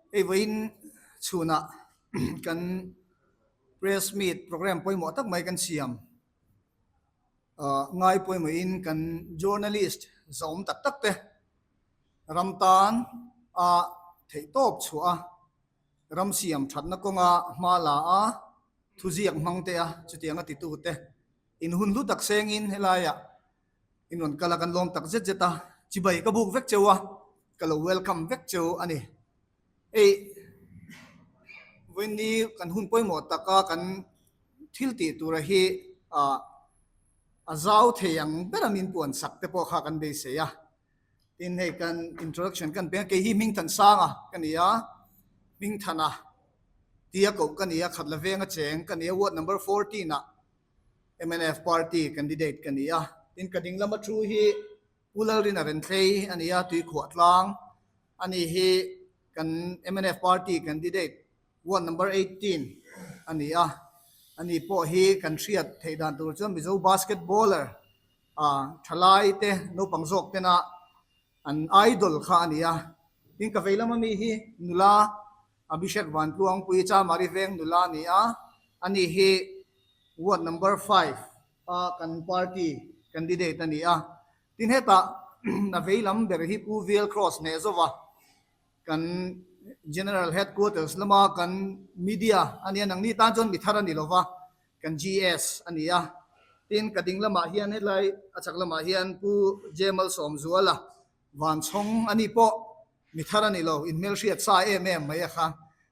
Hei vawiin chhunah kan press meet program pawimawh tak mai kan siam. Ahh ngai pawimawhin kan journalist zawm tak tak te ram tan a theihtawp chhuah a, ram siam thatna kawnga hma la a, thuziak hmang te a chutianga titu te inhun hlu tak sengin helaiah In rawn kal a, kan lawm tak zet zet a, chibai ka buk vek cheu a, ka lo welcome vek cheu a ni. Hei vawiin kan hun pawimawh taka kan thil tih tura hi ah a zau thei ang ber a min puan sak te pawh kha kan beisei a. Tin hei kan introduction kan peng a, kei hi Hmingthansanga ka ni a, Hmingthana tia koh ka ni a, Khatla venga cheng ka ni a, ward number 14 ah Mnf party candidate ka ni a, tin ka ding lama thu hi Pu Lalrina Renthlei a ni a, Tuikhuah tlang a ni hi kan mnf party candidate ward number 18 a ni a, a ni pawh hi kan hriat theih dan tur chuan Mizo basketballer ah thalai te naupang zawk tena An idol kha a ni a, tin ka vei lama mi hi nula Abhishek Vantluangpui Chamari veng nula a ni a, ani hi ward number 5 a kan party candidate a ni a, tin hetah a vei lam ber hi Pu VL Cross hneh zova kan General Headquarters lama kan media a nia, nangni tan chuan mi thar a ni lova, kan GS a ni a, tin ka ding lamah hian hetlai a chak lamah hian Pu J Malsawmzuala Vanchhawng a ni pawh mi thar a ni lo, inhmelhriat sa em em mai a kha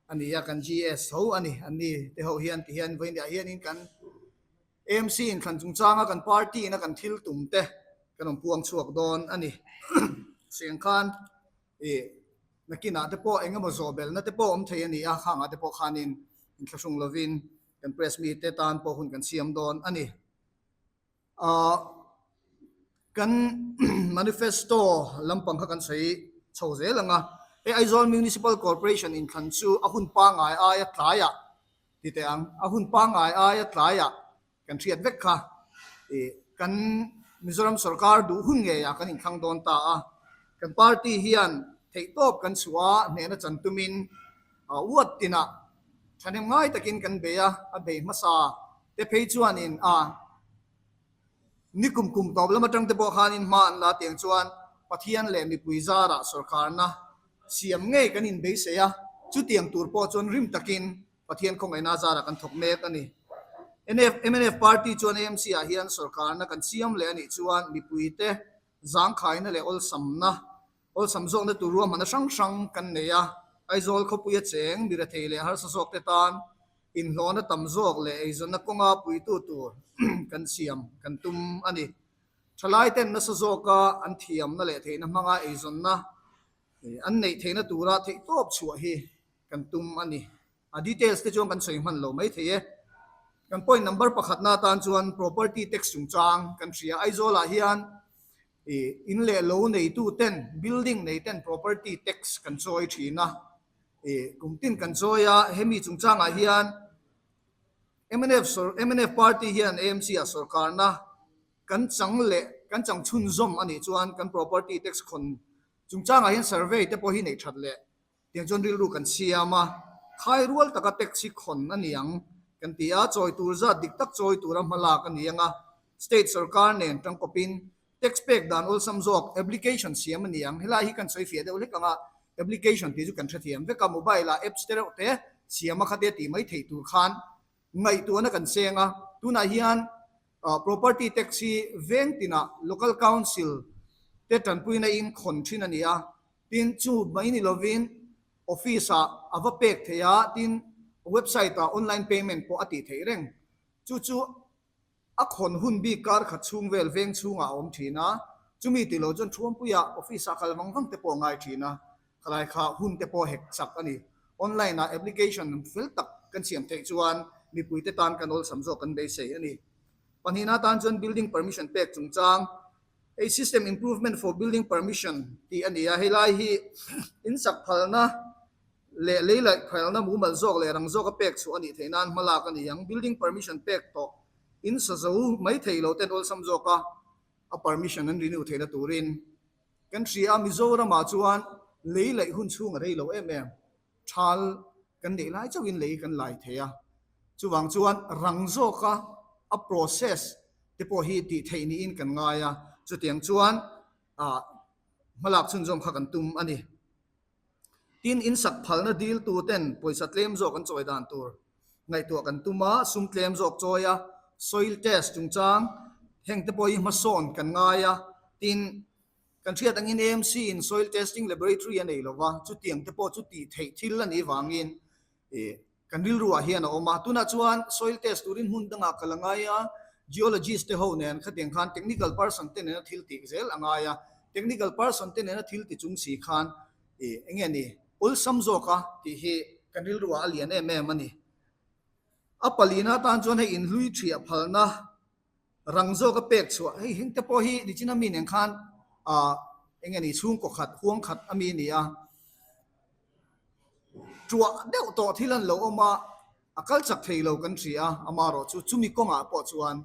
a ni a, kan GS tho a ni, an ni te ho hian ti hian vawiinah hianin kan AMC inthlan chungchanga kan party in a kan thil tum te kan rawn puang chhuak dawn a ni. Seng khan Ih, nakinah te pawh eng emaw zawhbelna te pawh awm thei a ni a, khangah te pawh khanin inthlahrung lovin kan press mite tan pawh hun kan siam dawn a ni. Ahh, kan manifesto lampang kha kan sawi chho zel ang a, hei Aizawl Municipal Corporation inthlan chu a hun pangngai aia tlaiah ti teh ang, a hun pangngai aia tlaiah Kan hriat vek kha ih kan Mizoram sorkar duh hun ngeiah kan inthlang dawn ta a, kan party hian theihtawp kan chhuah a, hnehna chan tumin ward tinah thahnem ngai takin kan bei a, a bei hmasa te phei chuanin a ni kum kum tawp lam atang te pawh khanin hma an la tiang chuan Pathian leh mipui zarah sorkarna siam ngei kan inbeisei a, chutiang tur pawh chuan rim takin Pathian khawngaihna zarah kan thawk mek a ni. NF, mnf party chuan AMC ah hian sorkarna kan siam leh a nih chuan mipuite zangkhaina leh awlsamna, awlsam zawkna tur ruahmanna hrang hrang kan nei a. Aizawl khawpuia cheng, mirethei leh harsa zawkte tan inhlawhna tam zawk leh eizawnna kawnga puitu tur kan siam kan tum a ni. Thalaiten nasa zawka an thiamna leh theihna hmanga eizawnna an neih theihna tura theihtawp chhuah hi kan tum a ni. A details te chuan kan sawi hman lo mai thei e. Kan point number pakhatna atan chuan property tax chungchang kan hria. Aizawlah hian ih in leh lo neitu ten, building nei ten property tax kan chawi thin a. Ih kum tin kan chawi a, hemi chungchangah hian mnf sawr mnf party hian AMC ah sawrkarna kan chang leh kan chang chhunzawm a nih chuan kan property tax khawn chungchangah hian survey te pawh hi neih that leh Tiang chuan rilru kan siam a, khai rual taka taxi khawn a ni ang kan ti a, chawi tur zat dik tak chawi tura hma lak a ni ang a, state sorkar nen tangkawpin tax pek dan awlsam zawk application siam a ni ang. Helai hi kan sawi fiah deuh hlek ang a, application tih chu kan hrethiam vek a, mobile ah apps te reuh te siam a khate tih mai theih tur khan ngaihtuahna kan seng a, tunah hian property tax hi veng tinah local council te tanpuina in khawn thin a ni a, Tin, chu mai ni lovin office ah a va pek theih a, tin website ah online payment pawh a tih theih reng. Chu chu a khawn hun bik kar khat chhung vel veng chhungah a awm thin a, chumi tih loh chuan thuampuiah office ah kal vang vang te pawh a ngai thin a, khalai kha hun te pawh hek chak a ni. Online ah application fel tak kan siam theih chuan mipuite tan kan awlsam zawk kan beisei a ni. Pahnihna tan chuan building permission pek chungchang Hei System Improvement for Building Permission tih a ni a, helai hi insak phalna leh lei laih phalna mumal zawk leh rang zawka pek chhuah a nih theih nan hmalak a ni ang. Building Permission pek tawh in sa zo mai thei lo ten awlsam zawka a permission an renew theihna turin kan hria a, Mizoramah chuan lei laih hun chhung a rei lo em em. Thal kan neih lai chauhin lei kan lai thei a, chuvang chuan rang zawka a process te pawh hi tih theih niin kan ngai a, chutiang chuan ah hmalak chhunzawm kha kan tum a ni. Tin, in sak phalna dil tu ten pawisa tlem zawk an chawi dan tur ngaihtuah kan tum a, sum tlem zawk chawi a, soil test chungchang heng te pawh hi hmasawn kan ngai a, tin, Kan hriat angin AMC in Soil Testing Laboratory a nei lova, chutiang te pawh chu tih theih thil a nih vangin kan rilru ah hian a awm a. Tunah chuan soil test turin hmun dangah kal a ngai a, geologist te ho nen khatiang khan technical person te nena thil tih zel a ngai a. Technical person te nena thil ti chung si khan eng nge ni awlsam zawk a tih hi kan rilru ah a lian em em a ni. A palina atan chuan hei inhlui thiah phalna Rang zawk a pek chhuah hei heng te pawh hi nichina mi nen khan ah eng nge ni chhungkaw khat huang khat a mi a ni a, tuah deuh tawh thil an lo awm a, a kal chak thei lo kan hria a, amaherawh chu chumi kawngah pawh chuan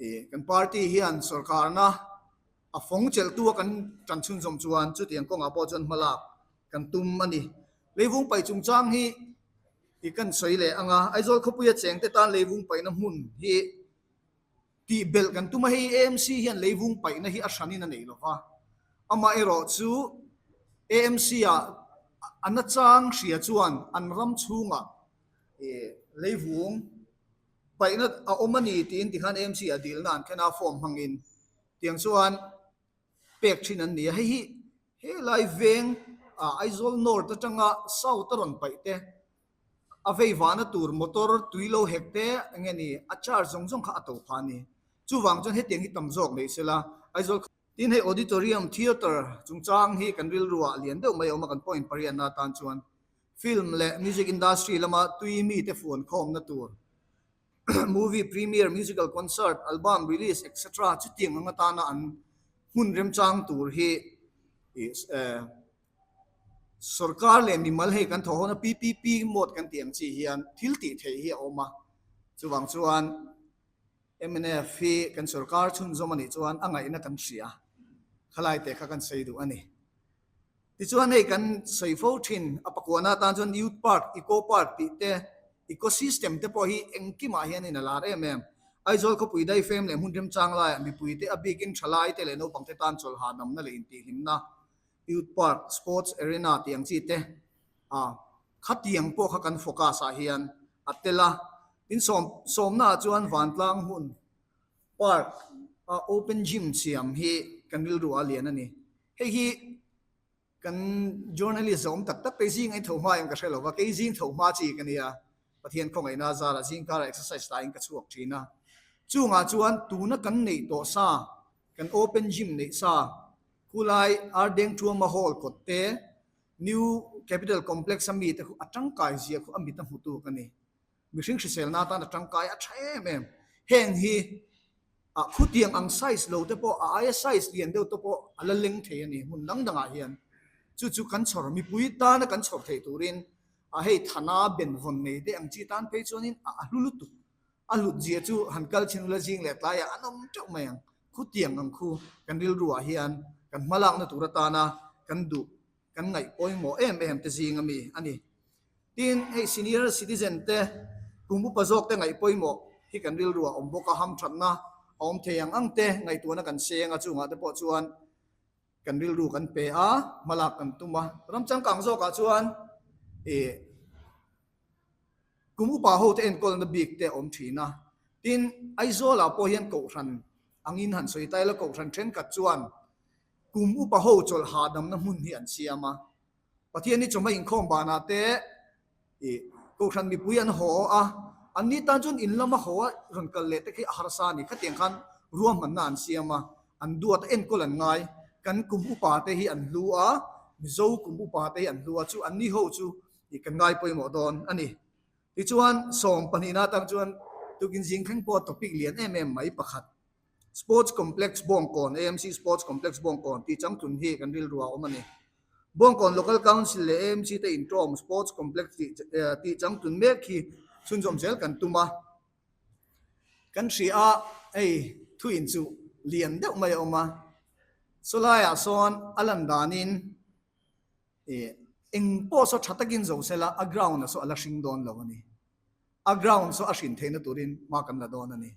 ih kan party hian sorkarna a fawng chelhtu a kan tan chhunzawm chuan chutiang kawngah pawh chuan hmalak kan tum a ni. Leivung paih chungchang hi ih kan sawi leh ang a, Aizawl khawpuia chengte tan leivung paihna hmun hi Tih belh kan tum a, hei AMC hian leivung paihna hi a hranin a nei lo va, amaherawh chu AMC ah a nachang hria chuan an ram chhungah leivung paihna a awm a ni tiin tikhan AMC ah dilna an thlen a, form hmangin tiang chuan pek thin an ni a, hei hi helai veng ah Aizawl North atanga South a rawn paih te a vei vahna tur motor tui lo hek te eng nge ni a charge zawng zawng kha a to phah a ni. Chuvang chuan hetiang hi tam zawk nei sela Aizawl Tin hei auditorium theatre chungchang hi kan rilruah lian deuh mai a awm a kan point pariatna atan chuan film leh music industry lama tui mite fuan khawmna tur movie premiere, musical concert, album release etc chutiang ang atana an hmun remchang tur hi sorkar leh mimal hei kan thawh hawna PPP mode kan tih ang chi hian thil tih theih hi a awm a, chuvang chuan mnf hi kan sorkar chhunzawm a nih chuan a ngaihna kan hria khalai te kha kan sawi duh a ni. Tichuan hei kan sawi fo thin, a pakuahna atan chuan Youth Park, Eco Park tih te, Ecosystem te pawh hi engkimah hianin a lar em em. Aizawl khawpui daifem leh hmun remchang laiah mipuite a bikin thalai te leh naupangte tan chawlh hahdamna leh intihhlimna Youth Park, Sports Arena tih ang chi te a khatiang pawh kha kan focus ah hian a tel a. Tin sawm sawmna ah chuan vantlang hmun park a open gym siam hi kan rilru a lian a ni. Hei hi kan journalist zawm tak tak te zing a in tho hma em ka hre lo va, kei zing tho hma chi ka nia, Pathian khawngaihna zarah zing karah exercise laiin ka chhuak thin a. Chungah chuan tuna kan neih tawh sa, kan open gym neih sa, khulai Ardengthuama Hall kawt te, New Capital Complex a mite khu a tangkai zia khu a mit a hmutu ka ni. Mihring hriselna atan a tangkai a tha em em. Heng hi ah khutiang ang size lo te pawh a aia size lian deuh te pawh a la leng thei a ni hmun dang dangah hian. Chu chu kan chhawr mipui tana kan chhawr theih turin a hei thana benvawn nei te ang chi tan phei chuanin a hlu lutuk. A hlut zia chu han kal chin ula zing leh tlaiah an awm teuh mai ang. Khutiang ang khu kan rilruah hian kan hmalakna tur atana kan duh kan ngaih pawimawh em em te zing ami a ni. Tin, hei senior citizen te, kum upa zawk te ngaih pawimawh hi kan rilruah awm bawk a, hamthatna a awm thei ang ang te ngaihtuahna kan seng a, chungah te pawh chuan kan rilru kan pe a, hmalak kan tum a. Ram changkang zawkah chuan ih kum upa ho te enkawlna bik te a awm thin a. Tin, Aizawlah pawh hian Kohhran angin han sawi ta ila Kohhran thenkhat chuan Kum upa ho chawlh hahdamna hmun hi an siam a, Pathian hi chawhma inkhawm banah te ih Kohhran mipui an haw a, anni tan chuan in lama haw a rawn kal leh te khi a harsa a ni. Khatiang khan ruahmanna an siam a, an duat a, enkawl an ngai. Kan kum upa te hi an hlu a, Mizo kum upa te hi an hlu a, chu anni ho chu ih kan ngai pawimawh dawn a ni. Tichuan sawm pahnihna atang chuan tukin zing thleng pawh topic lian em em mai pakhat. Sports Complex Bawngkawn, AMC Sports Complex Bawngkawn tih changtlun hi kan rilru a awm a ni. Bawngkawn Local Council leh AMC te inṭawm Sports Complex tih tih changtlun mek hi chhunzawm zel kan tum a. Kan hria a, hei thu inchuh lian deuh mai a awm a. Sawlaiah sawn a lan danin. Eng pawh saw tha takin zo sela a ground a saw a la hring dawn lo a ni. A ground saw a hrin theihna turin hma kan la dawn a ni.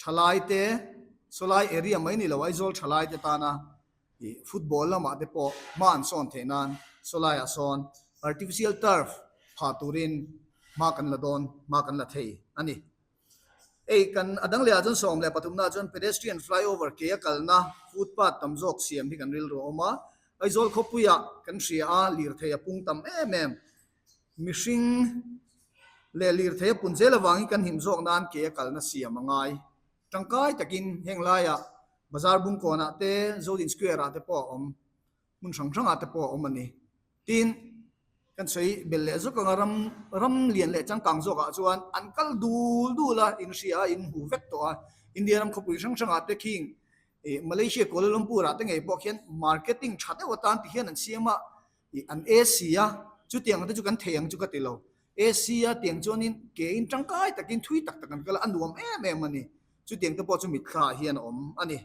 Thalaite, sawlai area mai ni lo Aizawl thalaite tana ih football lamah te pawh hma an sawn theih nan sawlaiah sawn artificial turf phah turin hma kan la dawn, hma kan la thei a ni. Hei kan a dang lehah chuan 13 naah chuan pedestrian flyover ke a kalna footpath tam zawk siam hi kan rilru a awm a, Aizawl khawpuiah kan hria a lirthei a pung tam em em. Mihring leh lirthei a pun zel avangin kan him zawk nan ke a kalna siam a ngai. Tangkai takin heng laiah Bazar Bungkawnah te, Zodin Square-ah te pawh a awm, hmun hrang hrangah te pawh a awm a ni. Tin, kan sawi bel leh zawk anga ram ram lian leh changkang zawkah chuan an kal dul dul a, inhria a, inhmu vek tawh a. India ram khawpui hrang hrangah te khing Malaysia Kuala Lumpur-ah te ngei pawh khian marketing tha deuh atan ti hian an siam a, Ih an AC a, chutiang te chu kan thei ang chu ka ti lo. AC a tiang chuanin ke in tangkai takin thui tak tak an kal a, a nuam em em a ni. Chutiang te pawh chu mitthla ah hian a awm a ni.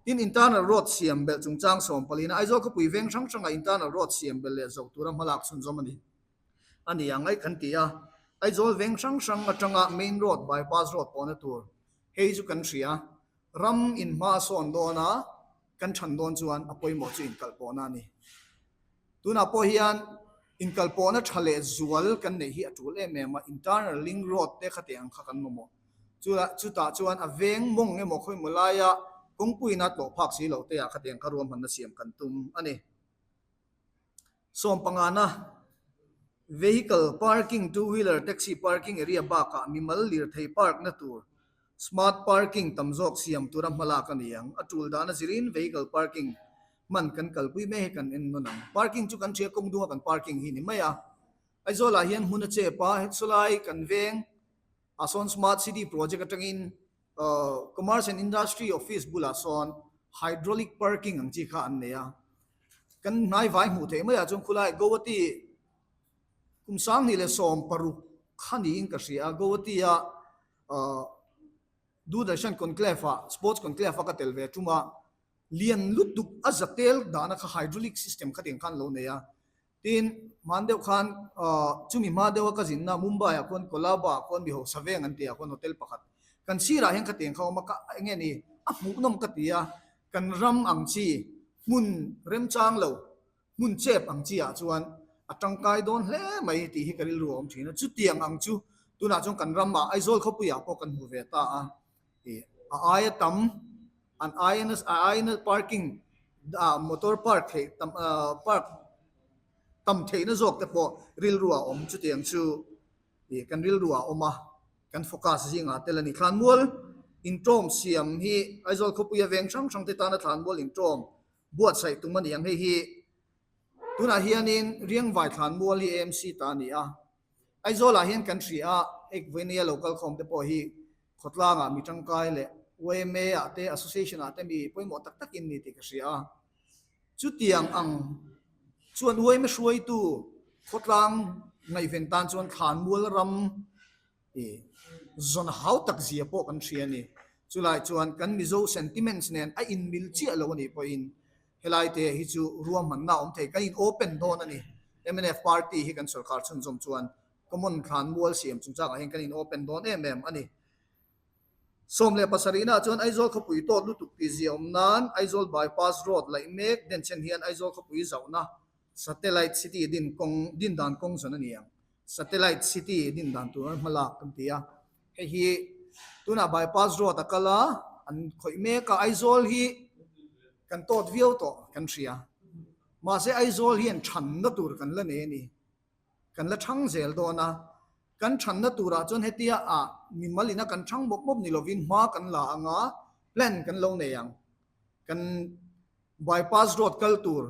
Tin, internal road siam belh chungchang sawmpalina Aizawl khawpui veng hrang hrangah internal road siam belh leh zo tura hmalak chhunzawm a ni. A ni ang aih kan ti a, Aizawl veng hrang hrang atanga main road bypass road pawhna tur hei chu kan hria. Ram inhma a sawn dawn a, Kan than dawn chuan a pawimawh chu inkalpawhna a ni. Tunah pawh hian inkalpawhna tha leh zual kan neih hi a tul em em a, internal link road te khati ang kha kan mamawh. Chutah chuan a veng mawng emaw khawimaw laia kawngpuiin a tlawh phak si loh te ah khati ang kha ruahmanna siam kan tum a ni. Sawmpangana, Vehicle parking, two wheeler taxi parking area bakah mimal lirthei park na tur smart parking tam zawk siam tura hmalak a ni ang. A tul dahna zirin vehicle parking hman kan kalpui mek hi kan en nawn ang. Parking chu kan hria kawng dunga kan parking hi ni mai a. Aizawlah hian hmun a chep a, sawlai kan veng ah sawn smart city project atangin Commerce and Industry Office bulah sawn hydraulic parking ang chi kha an nei a. Kan hnaivai hmuh theih maiah chuan khulai Guwahati kum 2016 kha niin ka hria a, Guwahati-a Doordarshan Conclave-ah, Sports Conclave-a ka tel ve tum a, lian lutuk a zatel dahna kha hydraulic system kha tiang khan lo nei a. Tin, hman deuh khan chumi hma deuha ka zinna Mumbai-ah khuan Colaba-ah khuan mi hausa veng an tihah khuan hotel pakhat kan sirah hian khatiang kha a awm a, ka eng nge ni a hmuhnawm ka ti a, kan ram ang chi hmun remchang lo, hmun chep ang chi ah chuan a tangkai dawn hle mai tih hi ka rilru a awm thin a, chutiang ang chu tunah chuan kan ramah Aizawl khawpuiah pawh kan hmu ve ta a, ih a aia tam an aia nasa a aia nasa parking ah motor park theih tam ah park tam theihna zawk te pawh rilru ah awm chutiang chu ih kan rilru ah awm a kan focus zingah tel a ni. Thlanmual intawm siam hi Aizawl khawpuia veng hrang hrang te tana thlanmual intawm buatsaih tum a ni ang hei hi tunah hianin Riangvai thlanmual hi AMC ta a ni a. Aizawlah hian kan hria a, hei vawinia lo kal khawm te pawh hi khawtlangah mi tangkai leh yma ah te association ah te mi pawimawh tak tak in ni tih ka hria a. Chutiang ang chuan yma hruaitu khawtlang ngaihven tan chuan Thlanmual ram I zawn hau tak zia pawh kan hria a ni. Chulai chuan kan Mizo sentiments nen a inmil chiah lo a nih pawhin helai te hi chu ruahmanna a awm thei. Kan in open dawn a ni. Mnf party hi kan sorkar chhunzawm chuan common thlanmual siam chungchangah hian kan in open dawn em em a ni. 17 nah chuan Aizawl khawpui tawt lutuk tih zia awm nan Aizawl bypass road laih mek denchhen hian Aizawl khawpui zauhna satellite city din kawng din dan kawng zawn a ni ang. Satellite City din dan tur an hma lak kan ti a, hei hi tunah bypass road a kal a, an khawih mek a, Aizawl hi kan tawt viau tawh kan hria, mahse Aizawl hian thanna tur kan la nei a ni, kan la thang zel dawn a, kan thanna turah chuan hetia ah mimal ina kan thang mawp mawp ni lovin hma kan la ang a, plan kan lo nei ang, kan Bypass road kal tur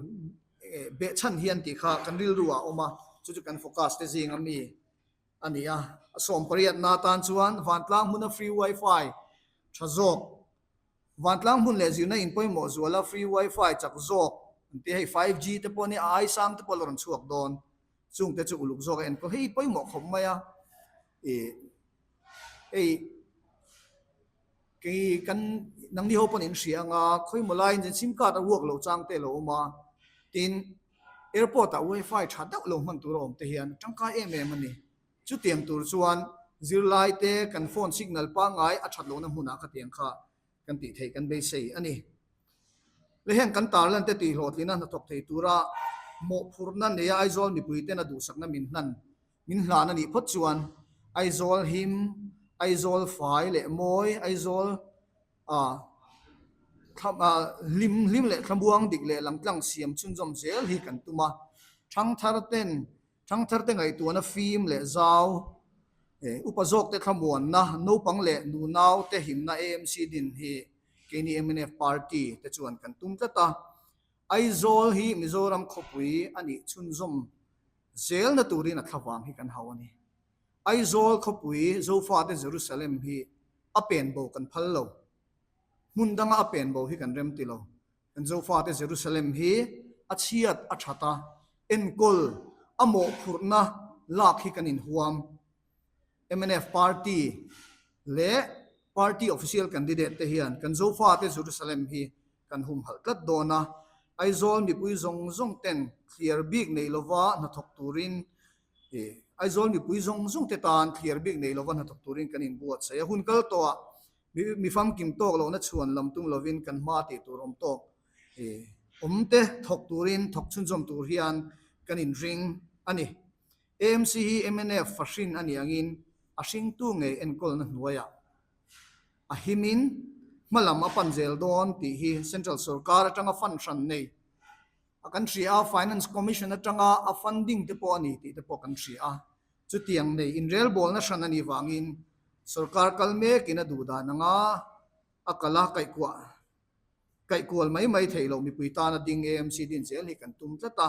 behchhan hian tih kha kan rilru ah a awm a, chu chu kan focus te zing a mi a ni a. A sawmpariatna atan chuan vantlang hmuna free wifi tha zawk, vantlang hmun leh zirna in pawimawh zuala free wifi chak zawk an ti a, hei 5G te pawh nia a ai sang te pawh la rawn chhuak dawn, chung te chu uluk zawk a enkawl hei pawimawh khawp mai a, ih hei. Kei kan nangni ho pawn in hria anga khawimaw laiin zen sim card a work loh chang te a lo awm a, tin. Airport-ah wifi tha deuh lo hman tur a awm te hian tangkai em em a ni. Chutiang tur chuan zirlaite kan phone signal pangngai a that lohna hmunah khatiang kha kan tih theih kan beisei a ni. Le heng kan tarlan te tih hlawhtlina hnathawk thei tura mawhphurhna neia Aizawl mipuiten a duhsakna min hlan min hlan a nih phawt chuan Aizawl him, Aizawl fai leh mawi, Aizawl hlim hlim leh thlamuang dik leh langtlang siam chhunzawm zel hi kan tum a. Thangthar ten Thangthar te ngaihtuahna fim leh zau, upa zawk te thlamuanna, naupang leh nunau te himna AMC din hi keini mnf party te chuan kan tum tlat a. Aizawl hi Mizoram khawpui a nih chhunzawm zelna turin a thlavang hi kan hau a ni. Aizawl khawpui Zofate Jerusalem hi a pen bo kan phal lo. Hmun danga a pen bo hi kan rem ti lo. Kan Zofate Jerusalem hi a chhiat a that a, enkawl a mawhphurhna lak hi kan inhuam. Mnf party leh party official candidate te hian kan Zofate Jerusalem hi kan humhalh tlat dawn a, Aizawl mipui zawng zawng ten thliar bik nei lova hnathawk turin Aizawl mipui zawng zawng te tan thliar bik nei lova hnathawk turin kan inbuatsaih a, hun kal tawhah Mi famkim tawk lohna chhuan lam tum lovin kan hma tih tur awm tawk awm te thawk turin thawk chhunzawm tur hian kan inring a ni. AMC hi mnf fahrin a nih angin a hringtu ngei enkawlna hnuaiah a himin hmalam a pan zel dawn tih hi Central sorkar atanga fund hran nei a kan hria a, Finance Commission atanga a funding te pawh a ni tih te pawh kan hria a. Chutiang nei inrelbawlna hran a nih vangin sorkar kal mekin a duh dan anga a kal a, kaihkuah kaihkual mai mai theih loh mipui tana ding AMC din zel hi kan tum tlat a.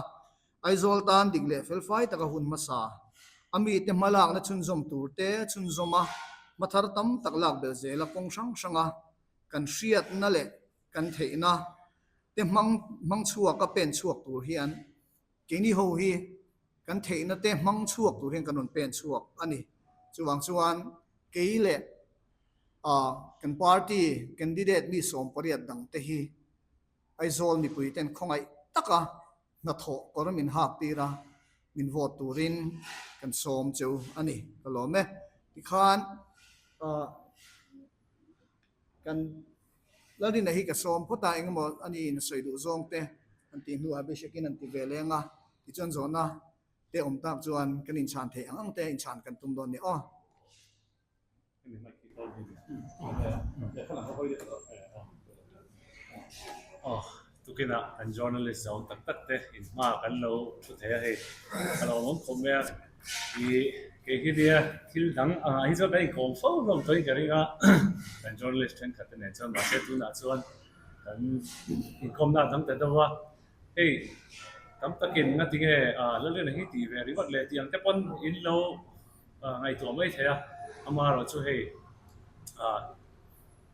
Aizawl tan dik leh felfai taka hun hmasa a mite hmalakna chhunzawm tur te chhunzawm a, hmathar tam tak lak belh zel a kawng hrang hranga kan hriatna leh kan theihna te hmang hmang chhuak a pen chhuak tur hian Keini ho hi kan theihna te hmang chhuak tur hian kan rawn pen chhuak a ni. Chuvang chuan kei leh kan party candidate mi 18 dang te hi Aizawl mipui ten khawngaih taka hnathawh kawr min hak tir a, min vote turin kan sawm cheu a ni. Ka lawm e. Tikhan Kan Lalrina hi ka sawm phawt a, engemaw a niin a sawi duh zawng te an tih hnuah Abhishek-in an ti ve leng a, tichuan zawhna te awm tak chuan kan inchhan theih ang ang te inchhan kan tum dawn ni aw. Tukinah kan journalist zawng tak tak te inhma kan lo thu thei a hei, a lo awm khawp mai a. Ih kei hi nia thil dang angah hi chuan kan inkawm fo hlawm tawhin ka ring a, kan journalist thenkhat te nen chuan mahse tunah chuan kan inkawmna a dang ta deuh a. Hei tam takin ngatinge ah Lalriana hi tih ve ringawt leh tih ang te pawn in lo ngaihtuah mai thei a, amaherawhchu hei ah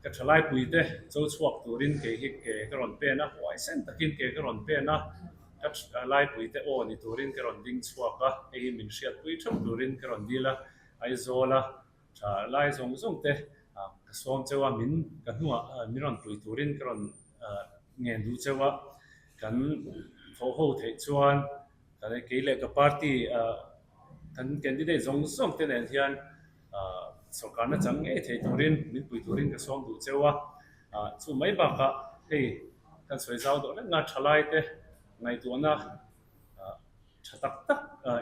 Ka thalaipuite cho chhuak turin kei hi ke ka rawn pen a, huaisen takin ke ka rawn pen a, ka thalaipuite aw ni turin ka rawn ding chhuak a, hei hi min hriatpui theuh turin ka rawn dil a, Aizawla thalai zawng zawng te ka sawm cheu a, min ka hnungah min rawn pui turin ka rawn ngen duh cheu a, kan thawh ho theih chuan kei leh ka party kan candidate zawng zawng te nen hian Sawrkarna chang ngei thei turin min pui turin ka sawm duh cheu a, chu mai bakah hei kan sawi zau deuh reng a, thalai te ngaihtuahna tha tak tak,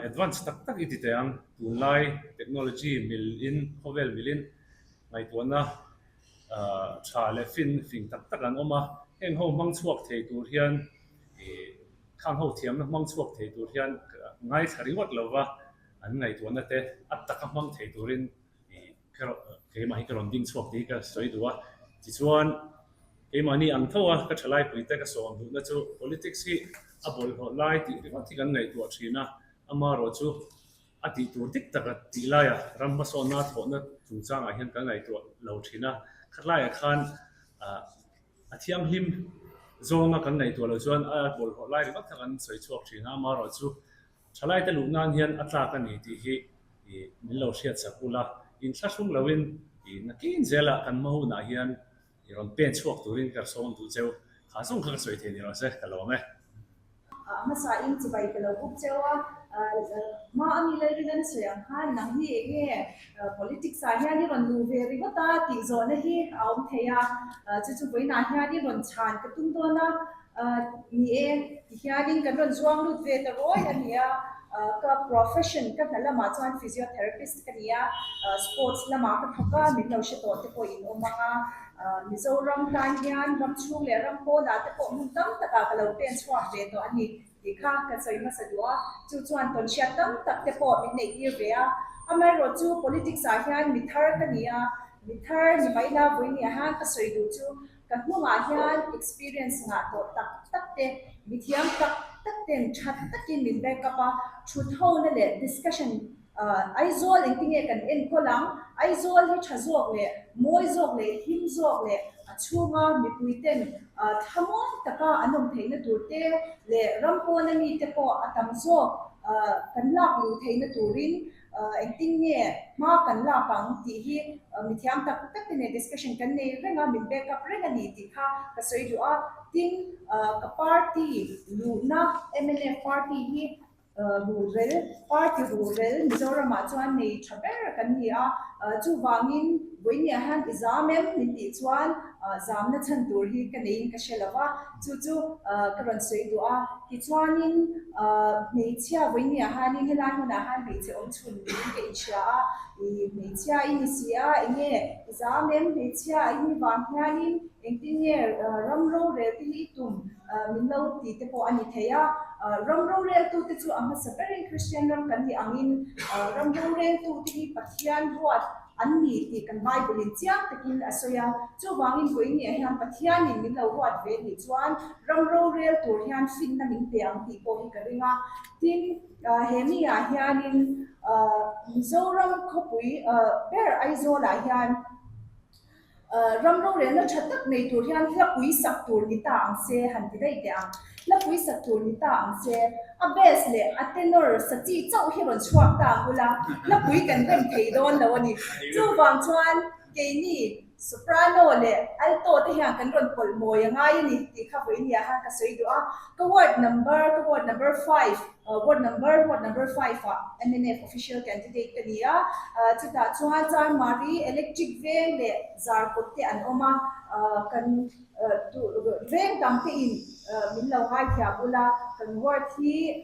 advance tak tak i ti teh ang, tunlai technology milin, khawvel milin ngaihtuahna tha leh fin fing tak tak an awm a, heng ho hmang chhuak thei tur hian ih khang ho thiamna hmang chhuak thei tur hian ngaithla ringawt lova, An ngaihtuahna te a taka hmang thei turin keimah hi ka rawn ding chhuak tih hi ka sawi duh a. Tichuan, keimahni ang tho a ka thalaipuite ka sawm duhna chu politics hi a bawlhhlawh lai tih ringawt hi kan ngaihtuah thin a, amaherawh chu a tih tur dik taka tih laia ram hmasawnna thawhna chungchangah hian kan ngaihtuah lo thin a. Khatlaiah khan a thianghlim zawnga kan ngaihtuah loh chuan a bawlhhlawh lai ringawt kha kan sawi chhuak thin a, amaherawh chu Thalaite luh nan hian a tlak a ni tih hi min lo hriat sak ula, inthlahrung loin nakin zelah kan hma hunah hian i rawn pen chhuak turin ka sawm duh cheu. Kha zawng kha ka sawi thei ni rawh se, ka lawm e. A hmasa in chibai ka lo buk cheu a, hma a mi Lalrin an sawi ang khan nang hi eng nge politics ah hian i rawn luh ve ringawt a tih zawhna hi a awm thei a, chu chu vawiinah hian i rawn chhan ka tum dawn a, ni e tihianin kan rawn zuang lut ve ta rawi a ni a, ka profession ka hna lamah chuan physiotherapist ka ni a, sports lamah ka thawk a, min lo hre tawh te pawh in awm ang a. Mizoram tan hian ram chhung leh ram pawnah te pawh hmun tam takah ka lo pen chhuak ve tawh a ni tih kha ka sawi hmasa duh a, chu chuan tawnhriat tam tak te pawh min neih tir ve a. Amaherawh chu politics ah hian mi thar ka ni a, mi thar ni mai la vawinia hian ka sawi duh chu ka hnungah hian experience ngah tawh tak tak te, mithiam tak tak ten tha takin min back up a, thut hona leh discussion Aizawl engtinge kan enkawl ang? Aizawl hi tha zawk leh mawi zawk leh him zawk leh a chhunga mipuiten thlamuang taka an awm theihna tur te leh ram pawna mite pawh a tam zawk kan lak luh theihna turin engtin nge hma kan lak ang tih hi mithiam tak tak te nen discussion kan nei reng a, min back up reng a ni tih kha ka sawi duh a. Tin, ka party luhna mnf party hi Ruhrel, party ruhrel Mizoramah chuan nei tha ber kan ni a, chuvangin vawinia hian i zam em min tih chuan zamna chhan tur hi ka neiin ka hre lo va, chu chu ka rawn sawi duh a. Tichuanin hmeichhia vawinia hianin helai hmunah hian hmeichhe awm chhun niin ka inhria a, i hmeichhia i ni si a, enge i zam em hmeichhia i ni vang hianin engtin nge ram rorel te hi i tum? Min lo ti te pawh a ni thei a. Ram roreltute chu a hmasa berin Kristian ram kan nih angin ram roreltute hi Pathian ruat an ni tih kan Bible in chiang takin a sawi a. Chuvangin vawiin hian Pathianin min lo ruat ve nih chuan ram rorel tur hian finna min pe ang tih pawh hi ka ring a. Tin, he mi ah hianin Mizoram khawpui ber Aizawlah hian, Ram rorelna tha tak nei tur hian hlapui sak tur ni ta ang se han ti daih teh ang. Hlapui sak tur ni ta ang se, a bass leh a tenor sa chi chauh hi rawn chhuak ta ang ula, hlapui kan rem thei dawn lo a ni. Chuvang chuan keini soprano leh alto te hian kan rawn pawlh mawi a ngai a ni tih kha vawinia khan ka sawi duh a. Ka ward number, ka ward number five, Ward number, Ward number five ah mnf official candidate ka ni a, chutah chuan Charmari, Electric veng leh Zarkawt te an awm a, kan veng dang te in min lo ngaithiam ula, kan ward hi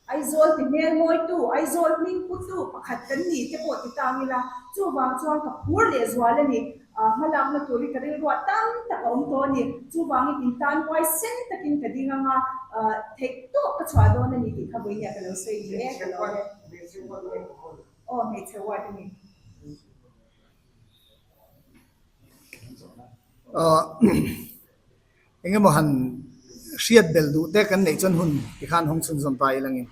Aizawl ti hmel mawitu, Aizawl hming putu pakhat kan ni te pawh ti tang ila, chuvang chuan ka phur leh zual a ni. Hmalakna tur hi ka rilruah tam tak a awm tawh a ni. Chuvangin intan huai sen takin ka ding ang a, theih tawh ka chhuah dawn a ni tih kha vawinia ka lo sawi ve e, ka lo e. Aw, hmeichhe ward a ni. Engemaw han hriat belh duh te kan neih chuan hun tikhan hawng chhunzawm ta ilangin.